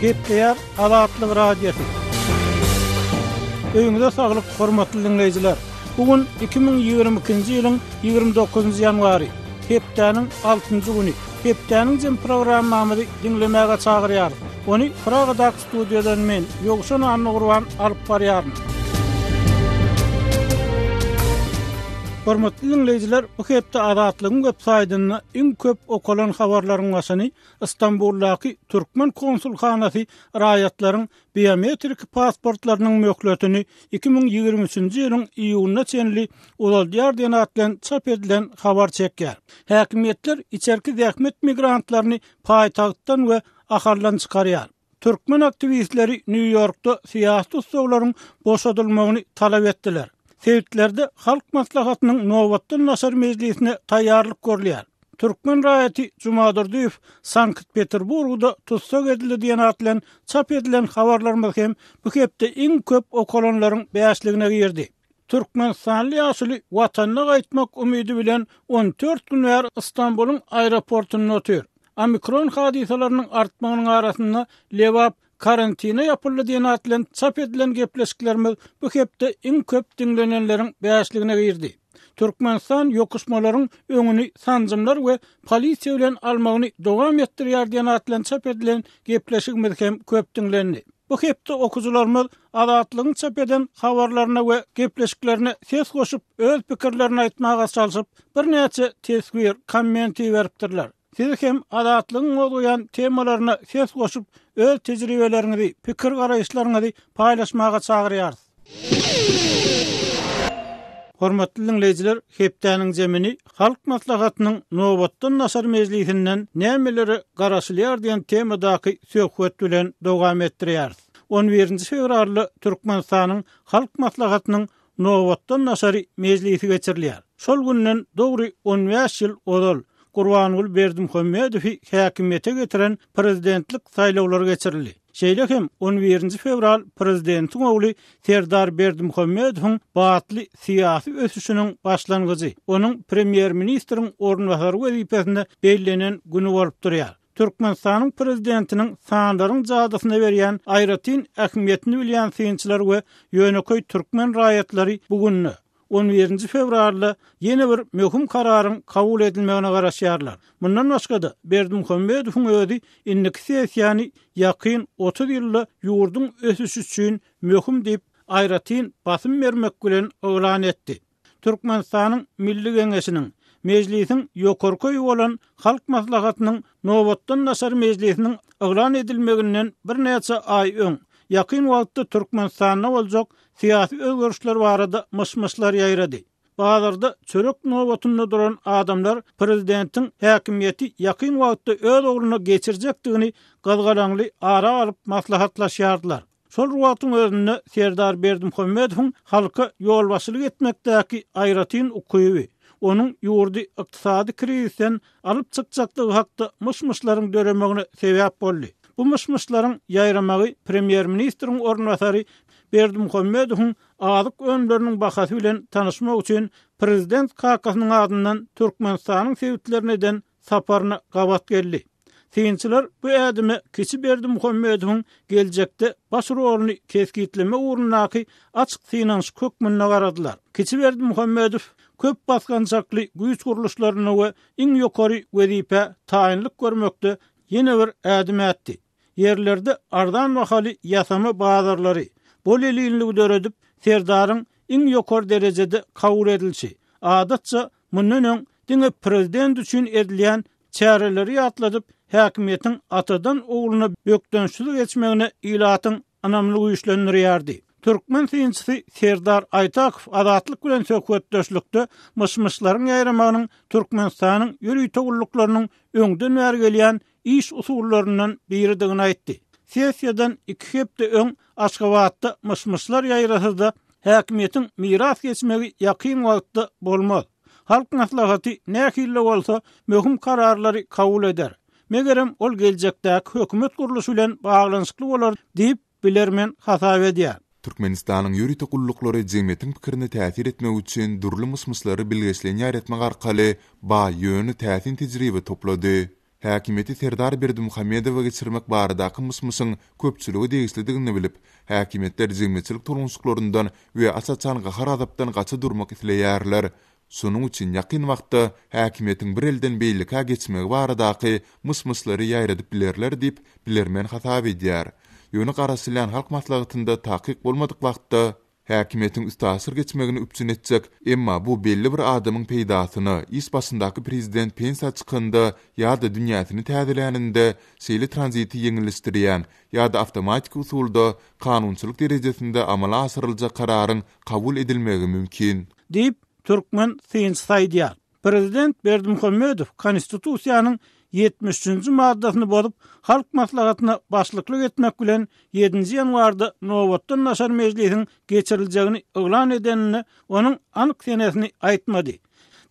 Gepleýär Azatlyk Radiosy. Öýüňize saglyk, hormatly diňleýjiler! Bu gün 2022-nji ýylyň 29-njy ýanwary, hepdäniň altynjy güni. Hepdäniň jem programmamyzy diňlemäge çagyrýarys. Ony Pragadaky studiýadan men, Ýowşan Annagurban alyp barýaryn. Hormatly diňleýjiler, bu hepde Azatlygyň web saýtynda iň köp okalan habarlaryň başyny Stambuldaky türkmen konsulhanasy raýatlaryň biometrik pasportlarynyň möhletini 2023-nji ýylyň iýunyna çenli uzaldýar diýen at bilen çap edilen habar çekýär. Häkimiýetler içerki zähmet migrantlaryny paýtagtdan we Ahaldan çykarýar. Türkmen aktiwistleri Nýu-Ýorkda syýasy tussaglaryň boşadylmagyny talap etdiler. Sebitlerde Halk Maslahatynyň nobatdan daşary mejlisine taýýarlyk görülýär. Türkmen raýaty Jumadurdyýew Sankt-Peterburgda tussag edildi diýen at bilen çap edilen habarlarymyz hem bu hepde iň köp okalanlaryň bäşligine girdi. Türkmenistanly ýaşuly Watanyna gaýtmak umydy bilen 14 gün bäri Stambulyň aeroportunda otyr. Omikron hadysalarynyň artmagynyň arasynda Lebap karantine ýapyldy diýen at bilen çap edilen gepleşiklerimiz bu hepde iň köp diňlenenleriň bäşligine girdi. Türkmenistan ýokuşmalaryň öňüni sanjymlar we polisiýa bilen almagyny dowam etdirýär diýen at bilen çap edilen gepleşigimiz hem köp diňlendi. Bu hepde okyjylarymyz Azatlygyň çap eden habarlaryna we gepleşiklerine ses goşup, öz pikirlerini aýtmaga çalşyp, birnäçe teswir, komment iberipdirler. Siz hem Azatlygyň gozgaýan temalaryna ses goşup, öz tejribeleriňizi, pikir-garaýyşlaryňyzy paýlaşmaga çagyrýarys. Hormatly diňleýjiler, hepdäniň jemini Halk Maslahatynyň nobatdan daşary mejlisinden nämelere garaşylýar diýen temadaky söhbet bilen dowam etdirýäris. On birinji fewralda Türkmenistanyň Halk Maslahatynyň nobatdan daşary mejlisi geçirilýär. Şol günden dogry on bäş ýyl ozal Gurbanguly Berdimuhamedowy häkimiýete getiren prezidentlik saýlawlary geçirildi. Şeýle hem on birinji fewral prezidentiň ogly Serdar Berdimuhamedowyň batly syýasy ösüşiniň başlangyjy, onuň premýer-ministriň orunbasary wezipesine bellenen güni bolup durýar. Türkmenistanyň prezidentiniň sanlaryň jadysyna berýän aýratyn ähmiýetini bilýän synçylar we ýönekeý türkmen raýatlary bu günde, on birinji fewralda ýene bir möhüm kararyň kabul edilmegine garaşýarlar. Mundan başga-da, Berdimuhamedowyň özi indiki sessiýany ýakyn 30 ýylda ýurduň ösüşi üçin möhüm diýip, aýratyn basym bermek bilen yglan etdi. Türkmenistanyň Milli Geňeşiniň, Mejlisiň ýokarky öýi bolan Halk Maslahatynyň nobatdan daşary mejlisiniň yglan edilmeginden birnäçe aý öň, ýakyn wagtda Türkmenistanda boljak syýasy özgerişler barada myş-myşlar ýaýrady. Bazarda çörek nobatynda duran adamlar prezidentiň häkimiýeti ýakyn wagtda öz ogluna geçirjekdigini gyzgalaňly ara alyp maslahatlaşýardylar. Şol bir wagtyň özünde Serdar Berdimuhamedowyň halka ýolbaşçylyk etmekdäki aýratyn ukyby, onuň ýurdy ykdysady krizisden alyp çykjakdygy hakda myş-myşlaryň döremegine sebäp boldy. Bu myş-myşlaryň ýaýramagy premýer-ministriň orunbasary Berdimuhamedowyň azyk önümleriniň bahasy bilen tanyşmak üçin prezident kakasynyň adyndan Türkmenistanyň sebitlerine eden saparyna gabat geldi. Synçylar bu ädime kiçi Berdimuhamedowyň geljekde baş roluny kesgitlemek ugrundaky açyk synanyşyk hökmünde garadylar. Kiçi Berdimuhamedow köp basgançakly güýç gurluşlarynda we iň ýokary wezipä taýynlyk görmekde ýene bir ädim ätdi. Ýerlerde arzan bahaly ýasama bazarlary, bol-elinligi döredip, Serdaryň iň ýokary derejede kabul edilişi, adatça, mundan öň diňe prezident üçin edilýän çäreleri ýatladyp, häkimiýetiň atadan ogluna bökdençsiz geçmegine ilatyň ynamyny güýçlendirýärdi. Türkmen synçysy Serdar Aýtakow Azatlyk bilen söhbetdeşlikde myş-myşlaryň ýaýramagynyň Türkmenistanyň ýörite gulluklarynyň öňden bäri gelýän iş usullaryndan biridigini aýtdy. Sessiýadan iki hepde öň Aşgabatda myş-myşlar ýaýrasa-da, häkimiýetiň miras geçmegi ýakyn wagtda bolmaz. Halk Maslahaty nähili-de bolsa möhüm kararlary kabul eder. Megerem, ol geljekdäki hökümet gurluşy bilen baglanyşykly bolar diýip, bilermen hasap edýär. Türkmenistanyň ýörite gulluklary jemgyýetiň pikirine täsir etmek üçin dürli myş-myşlary bilgeşleýin ýaýratmak arkaly baý, ýöne täsin tejribe toplady. Häkimiýeti Serdar Berdimuhamedowa geçirmek baradaky myş-myşyň köpçülige degişlidigini bilip, häkimiýetler jemgyýetçilik tolgunyşyklaryndan we aç-açan gahar-gazapdan gaça durmak isleýärler. Şonuň üçin ýakyn wagtda häkimiýetiň bir elden beýlekä geçmegi baradaky myş-myşlary ýaýradyp bilerler diýip, bilermen hasap edýär. Ýöne garaşylýan Halk Maslahatynda takyk bolmadyk wagtda häkimiýetiň üstaşyr geçmegini üpjün etjek, emma bu belli bir adamyň peýdasyna, iş başyndaky prezident pensiýa çykanda ýa-da dünýäsini täzeläninde şeýle tranziti ýeňilleşdirýän ýa-da awtomatiki usulda kanunçylyk derejesinde amala aşyryljak kararyň kabul edilmegi mümkin. Diýip, türkmen synçysy aýdýar. Prezident Berdimuhamedow Konstitusiýanyň 73-nji maddasyny bozup, Halk Maslahatyna başlyklyk etmek bilen, ýedinji ýanwarda nobatdan daşary mejlisiň geçiriljegini yglan edeninde onuň anyk senesini aýtmady.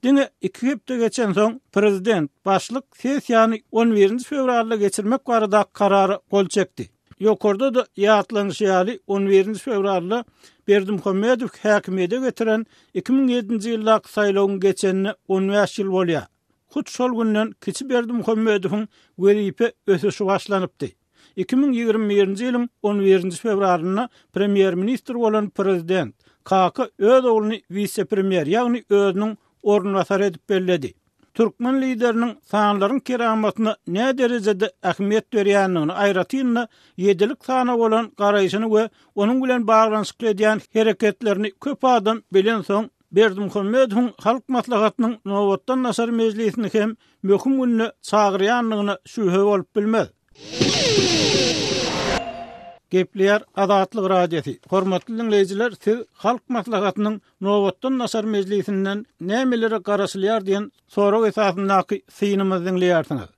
Diňe iki hepde geçensoň, prezident başlyk sessiýany on birinji fewralda geçirmek baradaky karara gol çekdi. Ýokarda-da ýatlanyşy ýaly, on birinji fewralda Berdimuhamedow häkimiýete getiren 2007-nji ýyldaky saýlawyň geçenine on bäş ýyl bolýar. Hut şol günden kiçi Berdimuhamedowyň wezipe ösüşi başlanypdy. 2021-nji ýylyň on birinji fewralynda premýer-ministr bolan prezident Kaka öz ogluny wise-premýer, ýagny özüniň orunbasary edip belledi. Türkmen Lideriniň sanlaryň keramatyna näderejede ähmiýet berýändigini, aýratyn-da, ýedilik sana bolan garaýşyny we onuň bilen baglanyşykly edýän hereketlerini köp adam bilensoň, Berdimuhamedowyň Halk Maslahatynyň nobatdan daşary mejlisini hem möhüm günde çagyrýandygyna şübhe bolup bilmez. Gepleýär Azatlyk Radiosy, Hormatly diňleýjiler, siz Halk Maslahatynyň nobatdan daşary mejlisinden nämelere garaşylýar diýen sorag esasyndaky synymyzy diňleýärsiňiz.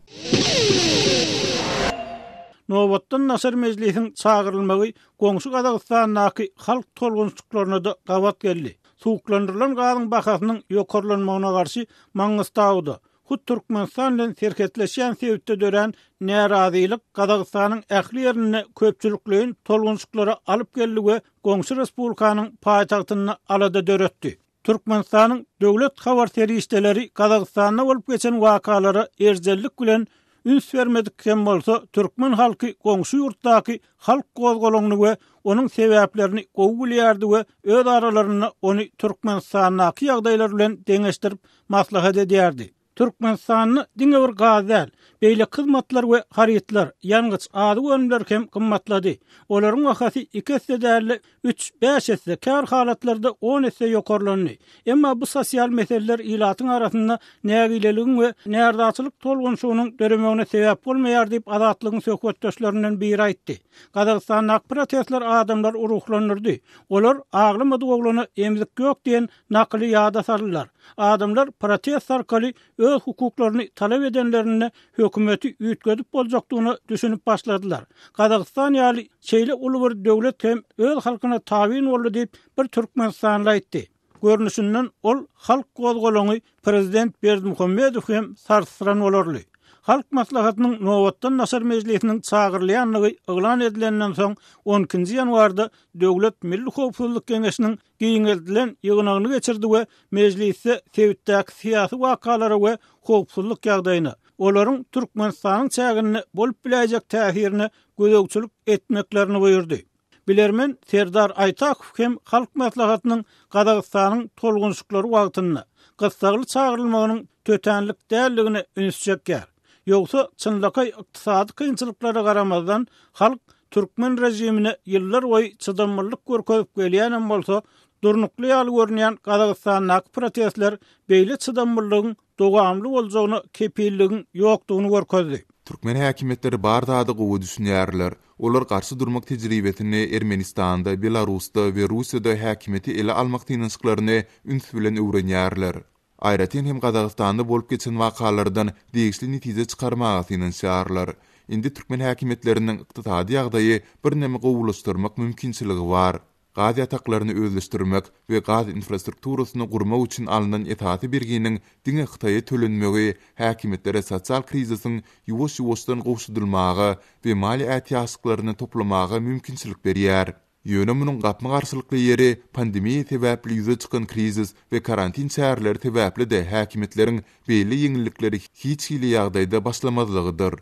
Nobatdan daşary mejlisiň çagyrylmagy goňşy Gazagystandaky halk tolgunyşyklaryna-da gabat geldi. Suwuklandyrylan gazyň bahasynyň ýokarlanmagyna garşy Maňňystauda, Hut Türkmenistan bilen serhetleşýän sebitde dörän närazylyk Gazagystanyň ähli ýerinde köpçülikleýin tolgunyşyklara alyp geldi we goňşy respublikanyň paýtagtynda alada döretdi. Türkmenistanyň döwlet habar serişdeleri Gazagystanda bolup geçen wakalara erjellik bilen üns bermedik hem bolsa, türkmen halky goňşy ýurtdaky halk gozgalaňyny we onuň sebäplerini gowy bilýärdi we öz aralarynda ony Türkmenistandaky ýagdaýlar bilen deňeşdirip maslahat edýärdi. Türkmenistanda diňe bir gaz däl, beýleki hyzmatlar we harytlar, ýangyç, azyk önümleri hem gymmatlady. Olaryň bahasy iki esse däl-de, üç, bäş esse, käbir halatlarda on esse ýokarlandy. Emma bu sosial meseleler ilatyň arasynda nägileligiň we närazyçylyk tolgunyşygynyň döremegine sebäp bolmaýar diýip, Azatlygyň söhbetdeşlerinden biri aýtdy. Gazagystandaky protestler adamlary ruhlandyrdy. Olar aglamadyk oglana emzik ýok diýen nakyly ýada saldylar. Adamlar protest arkaly öz hukuklaryny talap edenlerinde hökümeti üýtgedip boljakdygyna düşünip başladylar. Gazagystan ýaly şeýle uly bir döwlet hem öz halkyna tabyn boldy diýip, bir türkmenistanly aýtdy. Görnüşinden ol halk gozgalaňy prezident Berdimuhamedow hem sarsdyran bolarly. Halk Maslahatynyň nobatdan daşary mejlisiniň çagyrylýandygy yglan edilenden soň on ikinji ýanwarda Döwlet milli howpsuzlyk geňeşiniň giňeldilen ýygnagyny geçirdi we mejlisde sebitdäki syýasy wakalara we howpsuzlyk ýagdaýyna, olaryň Türkmenistanyň çäginde bolup biläýjek täsirine gözegçilik etmeklerini buýurdy. Bilermen Serdar Aýtakow hem Halk Maslahatynyň Gazagystanyň tolgunyşyklary wagtynda gyssagly çagyrylmagynyň tötänlik däldigine üns çekýär. Ýogsa, çynlakaý ykdysady kynçylyklara garamazdan, halk türkmen režimine ýyllar boýy çydamlylyk görkezip gelýänem bolsa, durnukly ýaly görünýän Gazagystandaky protestler beýle çydamlylygyň dowamly boljagyna kepilligiň ýokdugyny görkezdi. Türkmen häkimiýetleri bar zada gowy düşünýärler. Olar garşy durmak tejribesini Ermenistanda, Belarusda we Russiýada häkimiýeti ele almak synanyşyklaryny üns bilen öwrenýärler. Aýratyn hem Gazagystanda bolup geçen wakalardan degişli netije çykarmaga synanyşýarlar. Indi türkmen häkimiýetleriniň ykdysady ýagdaýy birneme gowulaşdyrmak mümkinçiligi bar. Gaz ýataklaryny özleşdirmek we gaz infrastrukturasyny gurmak üçin alnan esasy berginiň diňe Hytaýa tölenmegi häkimiýetlere sosial krizisiň ýuwaş-ýuwaşdan gowşadylmaga we maliýe ätiýaçlyklaryny toplamaga mümkinçilik berýär. Ýöne munuň gapma-garşylykly ýeri pandemiýa sebäpli ýüze çykan krizis we karantin çäreleri sebäpli-de häkimiýetleriň beýle ýeňillikleri hiç hili ýagdaýda başlamazlygydyr.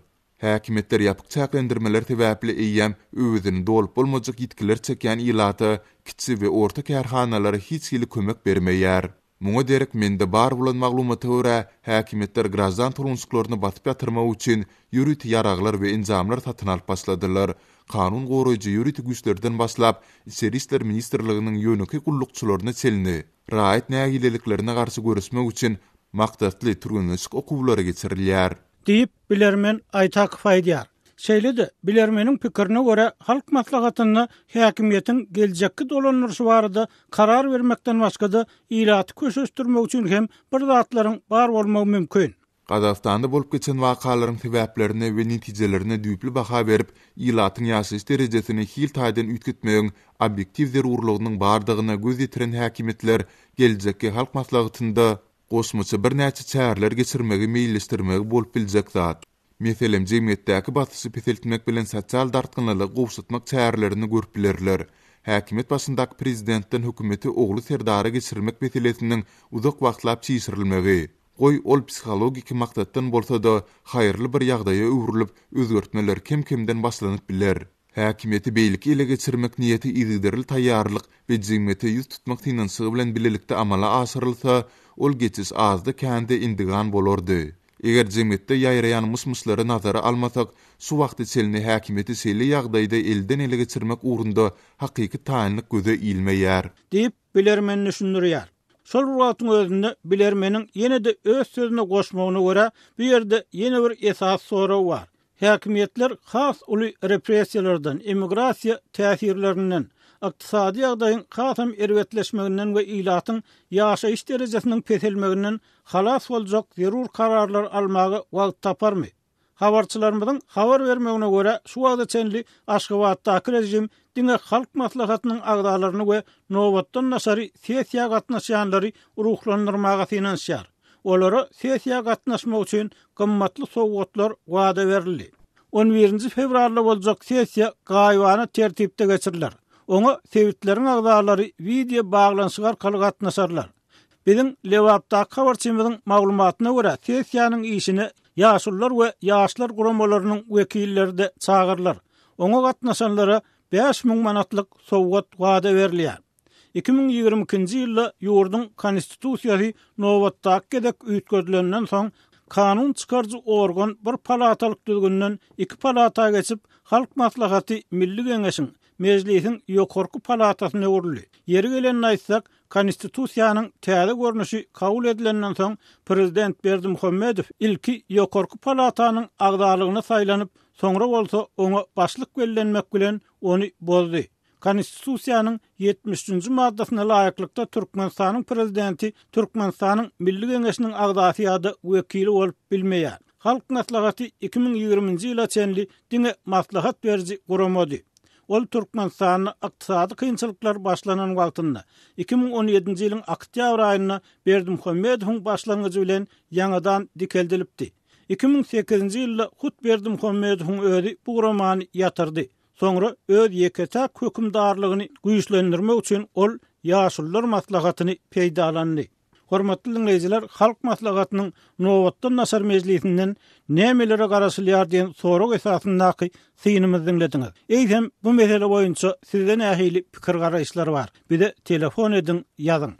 Häkimiýetler ýapyk çäklendirmeler sebäpli eýýäm öwezini dolup bolmajak ýitgiler çekýän ilata, kiçi we orta kärhanalara hiç hili kömek bermeýär. Muňa derek mende bar bolan maglumata görä, häkimiýetler graždan tolgunşyklaryny basyp ýatyrmak üçin ýörite ýaraglar we enjamlar satyn alyp başladylar. Kanun goraýjy ýörite güýçlerden başlap, Içeri işler ministrliginiň ýönekeý gullukçylaryna çenli raýat nägileliklerine garşy göreşmek üçin maksatly türgenleşik okuwlary geçirilýär. Diýip, bilermen Aýtakow aýdýar. Şeýle-de, bilermeniň pikirine görä, Halk Maslahatynda häkimiýetiň geljekki dolandyryşy barada karar bermekden başga-da, ilaty köşeşdirmek üçin hem bir zatlaryň bar bolmagy mümkin. Gazagystanda bolup geçen wakalaryň sebäplerine we netijelerine düýpli baha berip, ilatyň ýaşaýyş derejesini hil taýdan üýtgetmegiň obýektiw zerurlygynyň bardygyna göz ýetiren häkimiýetler geljekki Halk Maslahatynda goşmaça birnäçe çäreler geçirmegi meýilleşdirmegi bolup biljek zat. Meselem, jemgyýetdäki basyşy peseltmek bilen sosial dartgynlylygy gowşatmak çärelerini görüp bilerler. Häkimiýet başyndaky prezidentden hökümeti ogly Serdara geçirmek meselesiniň uzak wagtlap çişirilmegi, goý, ol psihologiki maksatdan bolsa-da, haýyrly bir ýagdaýa öwrülip, özgertmeler kem-kemden başlanyp biler. Häkimiýeti beýleki ele geçirmek niýeti yzygiderli taýýarlyk we jemgyýete ýüz tutmak synanyşygy bilen bilelikde amala aşyrylsa, ol geçiş azda-kände endigan bolardy. Eger jemgyýetde ýaýraýan myş-myşlary nazara almasak, şu wagta çenli häkimiýeti şeýle ýagdaýda elden-ele geçirmek ugrunda hakyky taýynlyk göze ilmeýär. Diýip, bilermen düşündirýär. Şol bir wagtyň özünde, bilermeniň ýene-de öz sözüne goşmagyna görä, bu ýerde ýene bir esasy sorag bar. Häkimiýetler has uly repressiýalardan, emigrasiýa täsirlerinden, ykdysady ýagdaýyň hasam erbetleşmeginden we ilatyň ýaşaýyş derejesiniň peselmeginden halas boljak zerur kararlary almaga wagt taparmy? Habarçylarymyzyň habar bermegine görä, şu wagta çenli Aşgabatdaky režim diňe Halk Maslahatynyň agzalaryny we nobatdan daşary sessiýa gatnaşýanlary ruhlandyrmaga synanyşýar. Olara sessiýa gatnaşmak üçin gymmatly sowgatlar wada berildi. On birinji fewralda boljak sessiýa gaýybana tertipde geçiriler. Oňa sebitleriň agzalary wideo baglanyşyk arkaly gatnaşarlar. Biziň Lebapdaky habarçymyzyň maglumatyna görä, sessiýanyň işine Ýaşulular we ýaşlar guramalarynyň wekilleri-de çagyrylar. Oňa gatnaşanlara 5000 manatlyk sowgat wada berilýär. 2022-nji ýylda ýurduň Konstitusiýasy nobatdaky gezek üýtgedilenden soň, kanun çykaryjy organ bir palatalyk düzgünden iki palata geçip, Halk Maslahaty Milli Geňeşiň, Mejlisiň ýokarky palatasyna öwrüldi. Ýeri gelende aýtsak, Konstitusiýanyň täze görnüşi kabul edilenden soň, prezident Berdimuhamedow ilki ýokarky palatanyň agzalygyna saýlanyp, soňra bolsa oňa başlyk bellenmek bilen ony bozdy. Konstitusiýanyň 73 njy maddasyna laýyklykda Türkmenistanyň Prezidenti Türkmenistanyň Milli Geňeşiniň agzasy ýa-da wekili bolup bilmeýär. Halk Maslahaty 2020-nji ýyla çenli diňe maslahat beriji guramady. Ol Türkmenistanda ykdysady kynçylyklar başlanan wagtynda, 2017-nji ýylyň oktýabr aýynda Berdimuhamedowyň başlangyjy bilen ýaňadan dikeldilipdi. 2008-nji ýylda hut Berdimuhamedowyň özi bu guramany ýatyrdy. Soňra öz ýeke-täk hökümdarlygyny güýçlendirmek üçin ol Ýaşulular maslahatyny peýdalandy. Hormatly diňleýjiler, Halk Maslahatynyň nobatdan daşary mejlisinden nämelere garaşylýar diýen sorag esasyndaky synymyzy diňlediňiz. Eýsem, bu mesele boýunça sizde nähili pikir-garaýyşlar bar? Bize telefon ediň, ýazyň.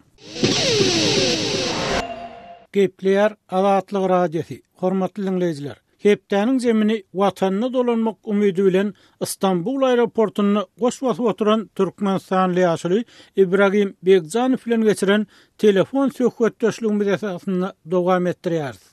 Gepleýär Azatlyk Radiosy, Hormatly diňleýjiler, Hepdäniň zemini Watanyna dolanmak umydy bilen Stambul aeroportunda goş basyp oturan türkmenistanly ýaşuly Ibragim Begjanow bilen geçiren telefon söhbetdeşligimiz esasynda dowam etdirýäris.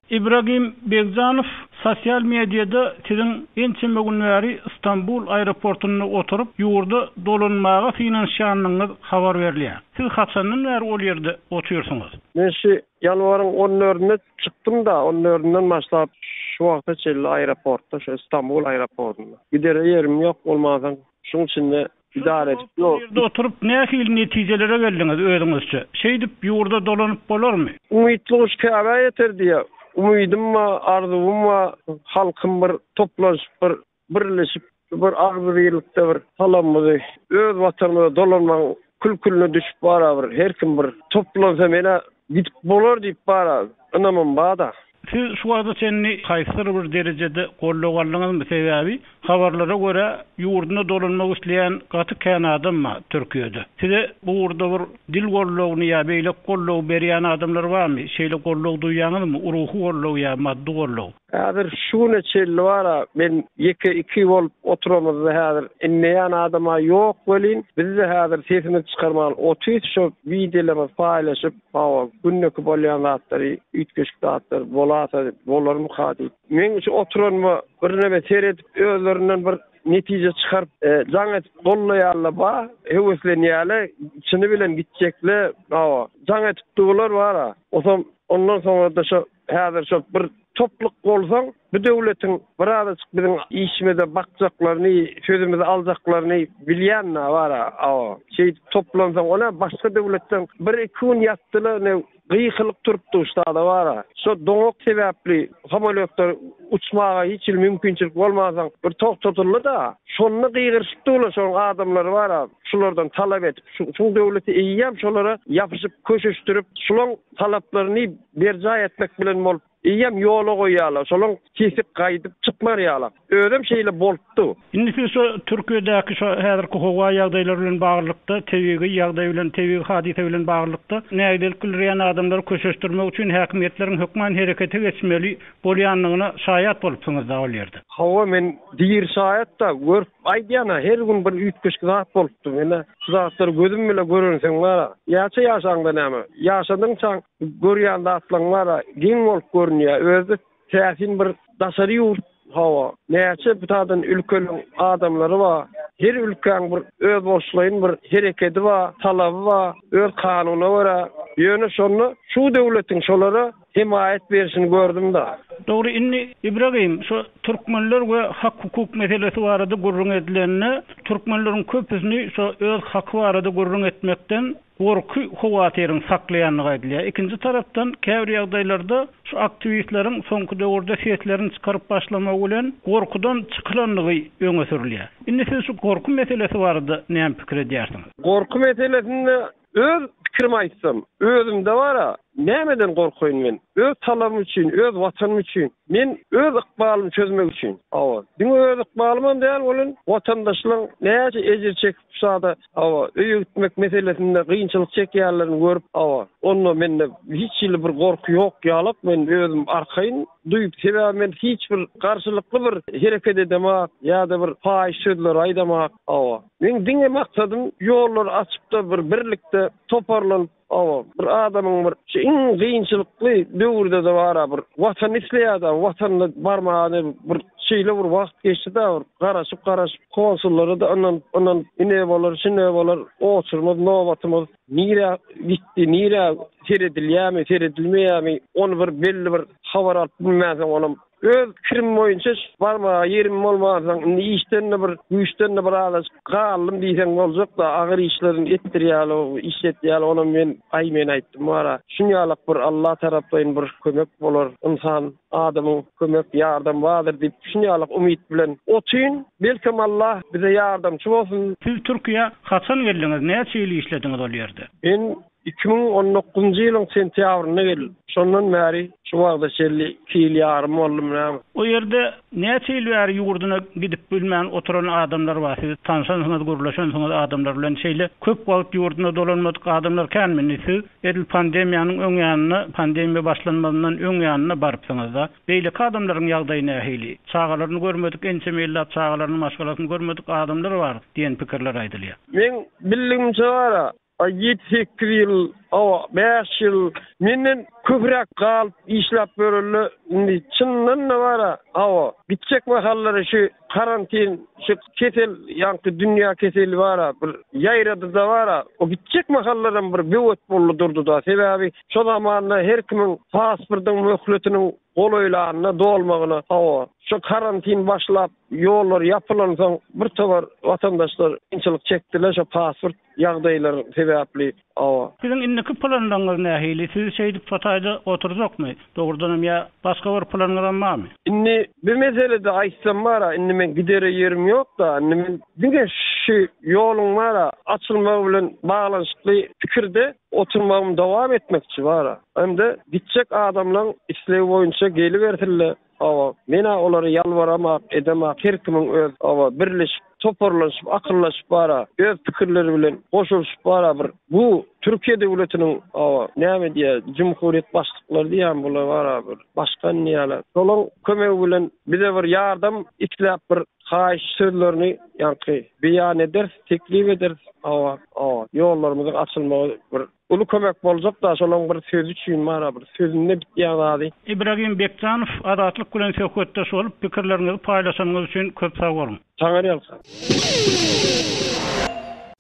Ibragim Begjanow, sosial mediada siziň ençeme gün bäri Stambul aeroportunda oturyp, ýurda dolanmaga synanyşýandygyňyz habar berilýär. Siz haçandan bäri ol ýerde otyrsyňyz? Men şu Ýanwaryň on dördünde çykdym-da, on dördünden başlap şu wagta çenli aeroportda, şu Stambul aeroportynda. Gidere ýerim ýok bolmansoň, şuň içinde idare edip ýok. Ýerde oturyp nähili netijelere geldiňiz özüňizçe? Şeýdip ýurda dolanyp bolarmy? Umytly guş Käbä ýeter diýýär. Umydym bar, arzuwym bar, halkym bir toplanyşyp bir birleşip. Şu bir agzybirlikde bir salamymyzy öz watanymyza dolanmagyň kül-külüne düşüp bara bir her kim bir toplansa menä gidip bolar diýip bara ynamym bada. Siz şu wagta çenli haýsydyr bir derejede goldaw aldyňyzmy? Sebäbi habarlara görä ýurduna dolanmak isleýän gaty kän adam bar Türkiýede. Size bu ugurda bir dil goldawyny ýa beýleki goldawy berýän adamlar barmy? Şeýle goldaw duýýaňyzmy? Ruhy goldaw ýa maddy goldaw? Häzir şu güne çenli bar-a, men ýeke-iki bolup oturamyzda häzir inleýän adam-a ýok welin, biz-de häzir sesimizi çykarman otyrys şo wideolarymyzy paýlaşyp, hawa, gündeki bolýan zatlary, üýtgeşik zatlar bolasa bolarmyka diýip. Meň şu oturanyma birneme seredip özlerinden bir netije çykaryp, jaň edip gollaýarlar bar, höweslenýärler, çyny bilen gitjekler, hawa, jaň edip durlar bar-a. Osam ondan soňra-da şo Häzir şol bir topluk bolsaň, bu döwletiň birazajyk biziň işimize bakjaklaryny, sözümizi aljaklaryny bilýän-dä bar-a. Awa, şeýdip toplansaň, o nä başga döwletden bir-iki gün ýatdylar, ne gykylyk turupdy ştada bar-a. Şo doňak sebäpli samolýotlar uçmaga hiç hili mümkinçilik bolmansoň bir togtadyldy-da. Şonda gygyryşyp durlar şonuň adamlary bar-a, şulardan talap edip, şuň döwleti eýýäm şolara ýapyşyp, köşeşdirip, şulaň talaplaryny berjaý etmek bilen bolup, eýýäm ýola goýýarlar, şolaň sesi gaýdyp çykmar ýalak. Özem şeýle bolupdy. Indi siz şu Türkiýedäki şu häzirki howa ýagdaýlary bilen baglylykda, tebigy ýagdaý bilen, tebigy hadysa bilen baglylykda nägilelik bildirýän adamlary köşeşdirmek üçin häkimiýetleriň hökman herekete geçmeli bolýandygyna şaýat bolupsyňyz-da ol ýerde. Hawa, men diri şaýat-da, görüp aýdýan-a, her gün bir üýtgeşik zat bolupdy. Men-ä şu zatlary gözüm bile görensoň bar-a, näçe ýaşaňda näme, ýaşadyňçaň görýän zatlaryň bar-a, geň bolup görünýär. Özi-de täsin bir daşary ýurt, hawa, näçe bu taýdan ülkeliň adamlary bar. Her ülkäň bir özboluşlaýyn bir herekedi bar, talaby bar, öz kanunyna görä. Ýöne şonda şu döwletiň şolara hemaýat berişini gördüm-da. Dogry, indi Ibragim, şu türkmenler we hak-hukuk meselesi barada gürrüň edilende, türkmenleriň köpüsini şu öz haky barada gürrüň etmekden gorky howatyryň saklaýandygy aýdylýar. Ikinji tarapdan, käbir ýagdaýlarda şu aktiwistleriň soňky döwürde seslerini çykaryp başlamagy bilen gorkudan çykylandygy öňe sürülýär. Indi siz şu gorky meselesi barada näme pikir edýärsiňiz? Gorky meselesinde Öz pikirimi aýtsam, özümde bar-a, nämeden gorkaýyn men? Öz talabym üçin, öz Watanym üçin, men öz ykbalymy çözmek üçin. Hawa, diňe öz ykbalymam däl welin, watandaşlaň näçe ejir çekip şada, hawa, öýe gitmek meselesinde kynçylyk çekýänlerini görüp, hawa, onda mende hiç hili bir gorky ýok ýalak, men özüm arkaýyn duýup, sebäbi men hiç bir garşylykly bir hereket edemak ýa-da bir paýyş sözleri aýdamak, hawa. Meň diňe maksadym ýollary açypda bir birlikde toparlanyp hawa bir adamyň bir şu iň gynçylykly döwürdede bara bir watany isleýärda watanyna barmaga bir şeýle bir wagt geçdida bir garaşyp garaşyp konsullara-da ynanyp ynanyp ine bolar şine bolar oçurmaz nobatymyz nirä gitdi nirä seredilýämi seredilmeýämi ony bir belli bir habar alyp bilmänsoň onam Öz pikirim boýunça barmaga ýerim bolmansoň, indi işden-de bir, güýçden-de bir azajyk galdym diýseň boljak-da, agyr işlerini etdirýärler, işletýärler, onam men, aý men aýtdym bar-a, şunýalak bir Alla taraplaýyn bir kömek bolar, ynsan, adamyň kömek, ýardam bardyr diýip, şunýalak umyt bilen otyryn. Belkem Alla bize ýardamçy bolsun. Siz Türkiýä haçan geldiňiz, näçe ýyl işlediňiz ol ýerde? Men 2019-njy ýylyň sentýabrynda geldim. Şondan bäri şu wagta çenli iki ýyl ýarym boldumy näme. O ýerde näçe ýyl bäri ýurduna gidip bilmän oturan adamlar bar. Siz tanşansyňyz, gürleşensiňiz adamlar bilen. Şeýle köp wagt ýurduna dolanmadyk adamlar känmi? Indi siz edil pandemiýanyň öň ýanynda, pandemiýa başlanmazyndan öň ýanynda barypsyňyz-da. Beýleki adamlaryň ýagdaýy nähili? Çagalaryny görmedik, ençeme ýyllap çagalaryny, maşgalasyny görmedik adamlar bar diýen pikirler aýdylýar. Meň bildigimçe bar-a, Aý ýedi-sekiz ýyl, hawa, bäş ýyl menden köpräk galyp işläp ýörende, indi çyndan-da bar-a, hawa, gitjek mahallary şu karantin, şu kesel, ýaňky dünýä keseli bar-a, bir ýaýrady-da bar-a, o gitjek mahallaram bir böwet boldy durdy-da. Sebäbi şo zamanda her kimiň pasportyň möhletiniň golaýlanyna, dolmagyna, hawa, şu karantin başlap, ýollar ýapylansoň bir towar watandaşlar kynçylyk çekdiler, şo pasport ýagdaýlar sebäpli, hawa. Siziň indiki. Indiki planlaryňyz nähili? Sizi şeýdip şo taýda oturjakmy? Dogrudanam ýa başga bir planyňyzam barmy? Indi bu meselede aýtsam bar-a, indi meň gidere ýerim ýok-da, indi men diňe şu ýoluň bar-a açylmagy bilen baglanyşykly pikirde oturmagymy dowam etmekçi bar-a. Hem-de gitjek adamlaň islegi boýunça gelibersinler. Hawa, men-ä olara ýalbaramok, edemok, her kimiň öz, hawa, birleşip, toparlanyşyp, akyllaşyp bar-a, öz pikirleri bilen goşulyşyp bar-a bir, bu Türkiýe döwletiniň, hawa, näme diýýär, jumhuriýet başlyklary diýýän bular bar-a bir, başkan diýýärler. Şolaň kömegi bilen bize bir ýardam isläp bir haýyş sözlerini ýaňky beýan ederis, teklip ederis, hawa, hawa, ýollarymyzyň açylmagy bir Uly kömek boljak-da şolaň bir sözi üçin bar-a bir sözünde bitýän zady. Ibragim Bekjanow Azatlyk bilen söhbetdeş bolup pikirleriňizi paýlaşanyňyz üçin köp sag boluň. Taňyrýalkasyn.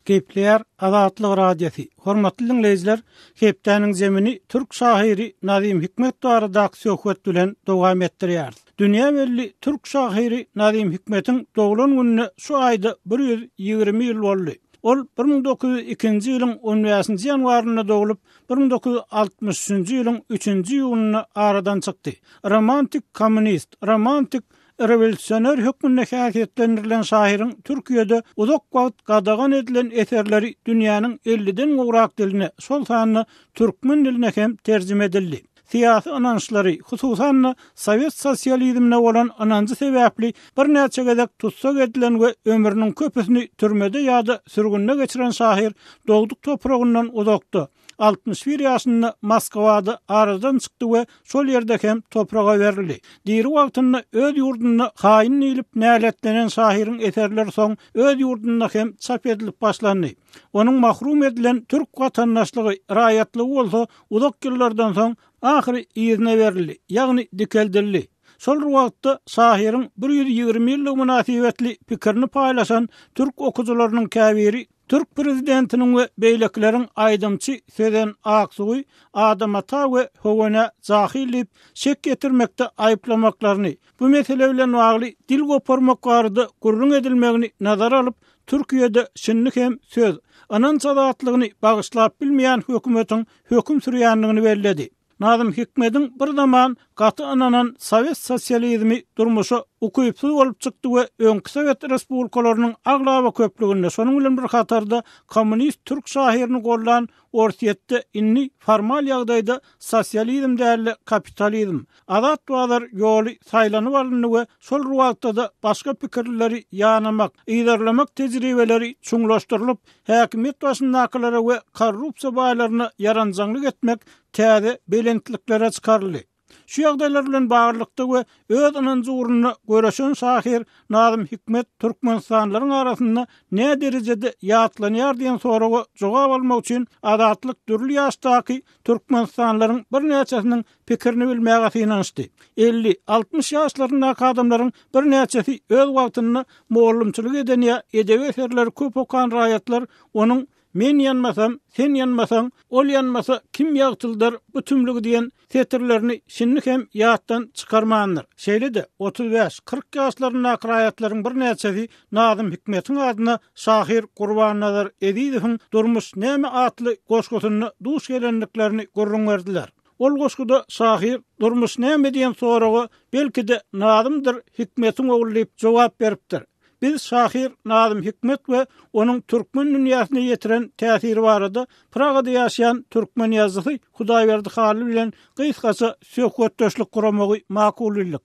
Gepleýär Azatlyk Radiosy. Hormatly diňleýjiler, hepdäniň zemini türk şahyry Nazym Hikmet baradaky söhbet bilen dowam etdirýäris. Dünýä belli türk şahyry Nazym Hikmetiň doglan gününe şu aýda 120 ýyl boldy. Ol 1902-nji ýylyň on bäşinji ýanwarynda doglup, 1963-nji ýylyň üçünji iýunynda aradan çykdy. Romantik kommunist, romantik rewolýusioner hökmünde häsiýetlendirilen şahyryň Türkiýede uzak wagt gadagan edilen eserleri dünýäniň elliden gowrak diline, şol sanda türkmen diline hem terjime edildi. Syýasy ynançlary, hususan-da, sowet sosializmine bolan ynanjy sebäpli birnäçe gezek tussag edilen we ömrüniň köpüsini türmede ýa-da sürgünde geçiren şahyr dogduk topragyndan uzakda, 61 ýaşynda Moskwada aradan çykdy we şol ýerde hem topraga berildi. Diri wagtynda öz ýurdunda haýyn diýlip näletlenen şahyryň eserleri soň öz ýurdunda hem çap edilip başlandy. Onuň mahrum edilen türk watandaşlygy, raýatlygy bolsa uzak ýyllardan soň ahyry yzyna berildi, ýagny dikeldildi. Şol bir wagtda şahyryň 120 ýyllygy mynasybetli pikirini paýlaşan türk okyjylarynyň käbiri türk prezidentiniň we beýlekileriň aýdymçy Sezen Aksuwy Adam ata we Höwenä jahyl diýip şek ýetirmekde aýyplamaklaryny, bu mesele bilen bagly dil goparmak barada gürrüň edilmegini nazara alyp, Türkiýede şindi hem söz, ynanç azatlygyny bagyşlap bilmeýän hökümetiň höküm sürýändigini belledi. Nazym Hikmediň bir zaman gaty ynanan sowet sosializmi durmuşa ukypsyz bolup çykdy we öňki sowet respublikalarynyň aglaba köplüginde, şonuň bilen bir hatarda kommunist türk şahyryny goldan Orsýetde indi formal ýagdaýda sosializm däl-de kapitalizm, azat bazar ýoly saýlanyp alyndy we şol bir wagtda-da başga pikirlileri ýanamak, yzarlamak tejribeleri çuňlaşdyrylyp, häkimiýet başyndakylara we korrupsiýa baýlaryna ýaranjaňlyk etmek täze belentliklere çykaryldy. Şu ýagdaýlar bilen baglylykda we öz ynanjy ugrunda göreşen şahyr Nazym Hikmet türkmenistanlylaryň arasynda näderejede ýatlanýar diýen soraga jogap almak üçin Azatlyk dürli ýaşdaky türkmenistanlylaryň birnäçesiniň pikirini bilmäge synanyşdy. 50, 60 ýaşlaryndaky adamlaryň birnäçesi öz wagtynda mugallymçylyk eden ýa edebi eserleri köp okan raýatlar onuň Men ýanmasam, sen ýanmasaň, ol ýanmasa kim ýagtyldar bu tümlügi diýen setirlerini şindi hem ýatdan çykarmandyr. Şeýle-de, 35, 40 ýaşlaryndaky raýatlaryň birnäçesi Nazym Hikmetiň adyna şahyr Gurbannazar Ezizowyň Durmuş näme atly goşgusynda duş gelendiklerini gürrüň berdiler. Ol goşguda şahyr Durmuş näme diýen soraga belki-de Nazymdyr Hikmetiň ogly diýip jogap beripdir. Biz şahyr Nazym Hikmet we onuň türkmen dünýäsine ýetiren täsiri barada Pragada ýaşaýan türkmen ýazyjysy Hudaýberdi Hally bilen gysgaça söhbetdeşlik guramagy makul bildik.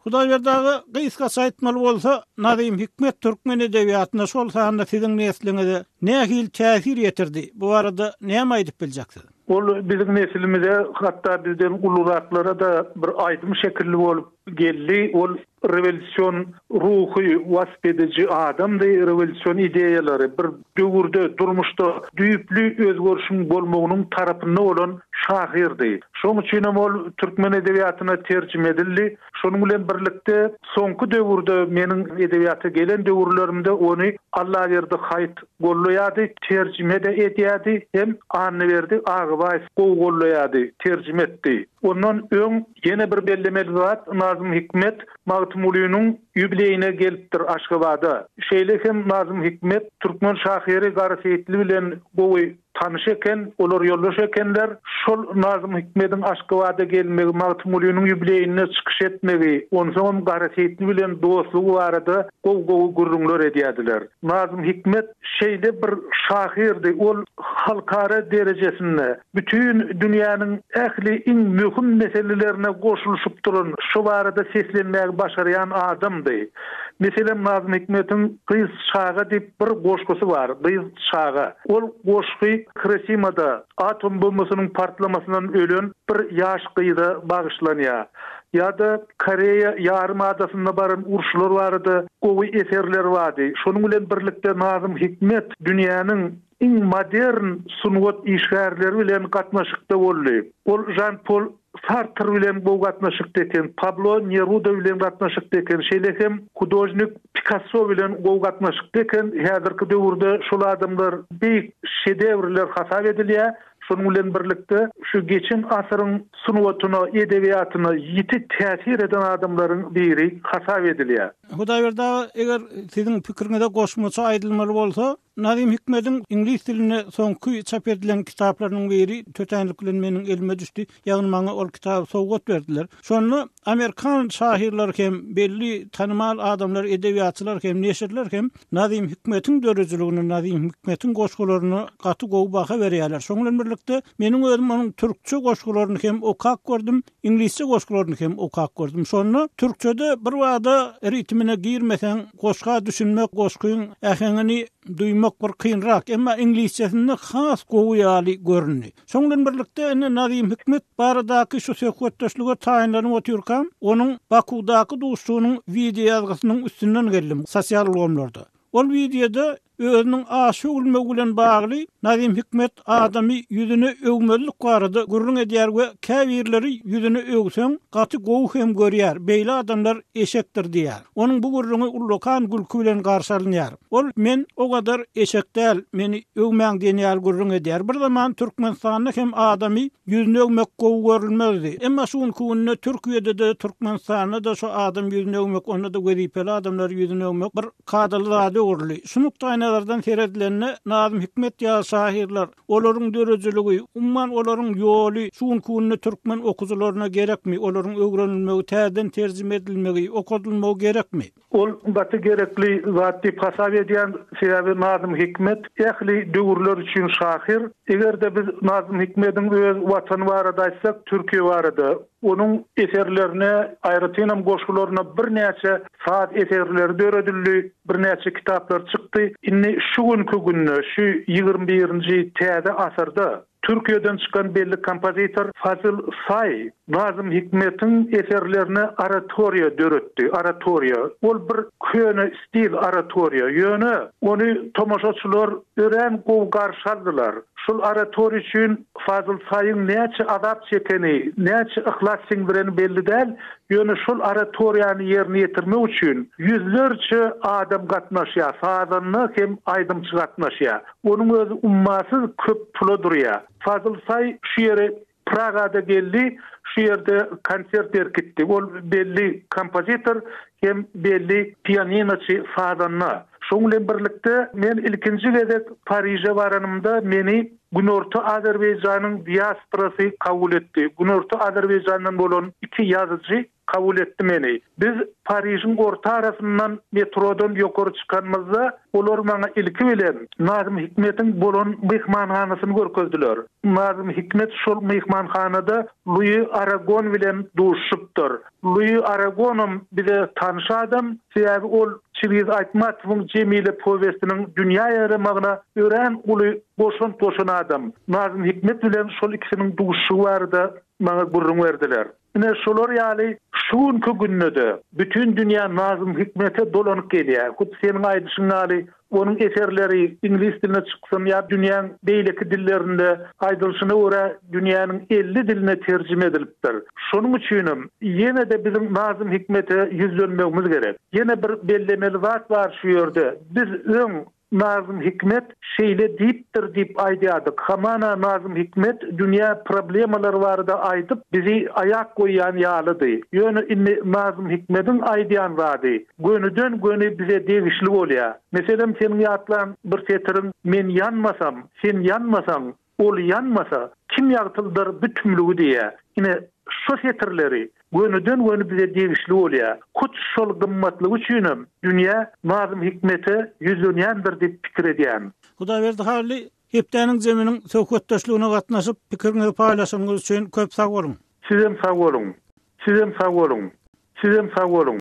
Hudaýberdi aga, gysgaça aýtmaly bolsa, Nazym Hikmet türkmen edebiýatyna, şol sanda siziň nesliňize nähili täsir ýetirdi? Bu barada näme aýdyp biljeksiz? Ol biziň neslimize, hatda bizden uluraklara-da bir aýdym şekilli bolup geldi. Ol rewolýusion ruhy wasp ediji adamdy, rewolýusion ideýalary, bir döwürde, durmuşda düýpli özgerişiň bolmagynyň tarapynda bolan şahyrdy. Şonuň üçinem ol türkmen edebiýatyna terjime edildi. Şonuň bilen birlikde, soňky döwürde, meniň edebiýata gelen döwürlerimde ony Allaberdi Haýyt gollaýardy, terjime-de edýärdi, hem Annaberdi Agabaýew gowy gollaýardy, terjime etdi. Ondan öň ýene bir bellemeli zat, Nazym Hikmet Magtymgulynyň ýubileýine gelipdir Aşgabada. Şeýle hem Nazym Hikmet türkmen şahyry Gara Seýitli bilen gowy tanyş eken, olar ýoldaş ekenler. Şol Nazym Hikmediň Aşgabada gelmegi, Magtymgulynyň ýubileýinde çykyş etmegi, onsoňam Gara Seýitli bilen dostlugy barada gowy-gowy gürrüňler edýärdiler. Nazym Hikmet şeýle bir şahyrdy, ol halkara derejesinde bütin dünýäniň ähli iň möhüm meselelerine goşulyşyp duran, şo barada seslenmägi başarýan adamdy. Meselem, Nazym Hikmetiň Gyz çaga diýip bir goşgusy bar, Gyz çaga. Ol goşgy Hirosimada atom bombasynyň partlamasyndan ölen bir ýaş gyza bagyşlanýar. Ýa-da Koreýa ýarym adasynda baran uruşlar barada gowy eserleri bardy. Şonuň bilen birlikde Nazym Hikmet dünýäniň iň modern sungat işgärleri bilen gatnaşykda boldy. Ol Žan Pol Sartr bilen gowy gatnaşykda eken, Pablo Neruda bilen gatnaşykda eken, şeýle hem hudožnik Pikasso bilen gowy gatnaşykda eken. Häzirki döwürde şol adamlar beýik şedewrler hasap edilýär. Şonuň bilen birlikde, şu geçen asyryň sungatyna, edebiýatyna ýiti täsir eden adamlaryň biri hasap edilýär. Hudaýberdi aga, eger siziň pikiriňize goşmaça aýdylmaly bolsa, Nazym Hikmediň iňlis dilinde soňky çap edilen kitaplarynyň biri tötänlik bilen meniň elime düşdi. Ýagny maňa ol kitaby sowgat berdiler. Şonda amerikan şahyrlary hem, belli tanymal adamlar, edebiýatçylar hem, neşirler hem Nazym Hikmetiň döredijiligine, Nazym Hikmetiň goşgularyna gaty gowy baha berýärler. Şonuň bilen birlikde, meniň özüm onuň türkçe goşgularyny hem okap gördüm, iňlisçe goşgularyny hem okap gördüm. Şonda türkçede birbada ritmine girmeseň, goşga düşünmek, goşgyň äheňini duýmak bir kynrak. Emma iňlisçesinde has gowy ýaly göründi. Şonuň bilen birlikde, indi Nazym Hikmet baradaky şu söhbetdeşlige taýynlanyp otyrkam, onuň Bakuwdaky duşuşygynyň wideoýazgysynyň üstünden geldim sosial ulgamlarda. Ol wideoda özüniň aşa öwülmegi bilen bagly Nazym Hikmet adamy ýüzüne öwmezlik barada gürrüň edýär we käbirleri ýüzüne öwseň gaty gowy hem görýär, beýle adamlar eşekdir diýýär. Onuň bu gürrüňi ullakan gülki bilen garşy alynýar. Ol men o gadar eşek däl, meni öwmäň diýen ýaly gürrüň edýär. Bir zaman Türkmenistanda hem adamy ýüzüne öwmek gowy görülmezdi. Emma şu günki günde Türkiýede-de, Türkmenistanda-da şu adam ýüzüne öwmek, onda-da wezipeli adamlary ýüzüne öwmek bir kadaly zada öwrüldi. Şu nukdaýnazardan seredilende, Nazym Hikmet ýaly şahyrlar, olaryň döredijiligi, umuman olaryň ýoly şu günki günde türkmen okyjylaryna gerekmi, olaryň öwrenilmegi, täzeden terjime edilmegi, okadylmagy gerekmi? Ol gaty gerekli zat diýip hasap edýän, sebäbi Nazym Hikmet ähli döwürler üçin şahyr. Eger-de biz Nazym Hikmediň öz Watany barada aýtsak, Türkiýe barada, onuň eserlerine, aýratynam goşgularyna birnäçe saz eserleri döredildi, birnäçe kitaplar çykdy. Indi şu günki günde, şu ýigrimi birinji täze asyrda Türkiýeden çykan belli kompozitor Fazil Saý Nazym Hikmetiň eserlerine oratoriýa döretdi. Oratoriýa, ol bir köne stil oratoriýa, ýöne ony tomaşaçylar örän gowy garşy aldylar. Şol oratoriýa üçin Fazil Saýyň näçe azap çekeni, näçe yhlas siňdireni belli däl, ýöne şol oratoriýany ýerine ýetirmek üçin ýüzlerçe adam gatnaşýar, sazanda hem aýdymçy gatnaşýar. Onuň özi ummasyz köp pula durýar. Fazyl Saý şu ýere Pragada geldi, şu ýerde konsert berip gitdi. Ol belli kompozitor hem belli pianinoçy, sazanda. Şoň bilen birlikde men ilkinji gezek Pariže baranymda meni Günorta Azerbaýjanyň diasporasy kabul etdi. Günorta Azerbaýjandan bolan iki ýazyjy Kabul etdi meni. Biz Parižiň orta arasyndan metrodan ýokary çykanymyzda, olar maňa ilki bilen Nazym Hikmetiň bolan myhmanhanasyny görkezdiler. Nazym Hikmet şol myhmanhanada Lui Aragon bilen duşuşypdyr. Lui Aragonam bize tanyş adam, sebäbi ol Çingiz Aýtmatowyň Jemile powestiniň dünýä ýaýramagyna örän uly goşant goşan adam. Nazym Hikmet bilen şol ikisiniň duşuşygy barada maňa gürrüň berdiler. Ine, şolar ýaly şu günki günde-de bütin dünýä Nazym Hikmete dolanyp gelýär. Hut seniň aýdyşyň ýaly, onuň eserleri iňlis diline çyksyn ýa dünýäň beýleki dillerinde, aýdylyşyna görä, dünýäniň 50 diline terjime edilipdir. Şonuň üçinem ýene-de biziň Nazym Hikmete ýüzlenmegimiz gerek. Ýene bir bellemeli zat bar şu ýerde. Biz öň. Nazym Hikmet şeýle diýipdir diýip aýdýardyk. Hamana Nazym Hikmet dünýä problemalary barada aýdyp, bizi aýak goýýan ýalydy. Ýöne indi Nazym Hikmediň aýdýan zady gönüden-göni bize degişli bolýar. Meselem, seniň ýatlan bir setiriň Men ýanmasam, sen ýanmasaň, Ol ýanmasa, kim ýagtyldar bu tümlügi diýýär. Ine, şo setirleri gönüden-göni bize degişli bolýar. Hut şol gymmatlygy üçinem dünýä Nazym Hikmete ýüzlenýändir diýip pikir edýän. Hudaýberdi Hally, Hepdäniň jeminiň söhbetdeşligine gatnaşyp, pikiriňizi paýlaşanyňyz üçin köp sag boluň! Sizem sag boluň! Sizem sag boluň! Sizem sag boluň!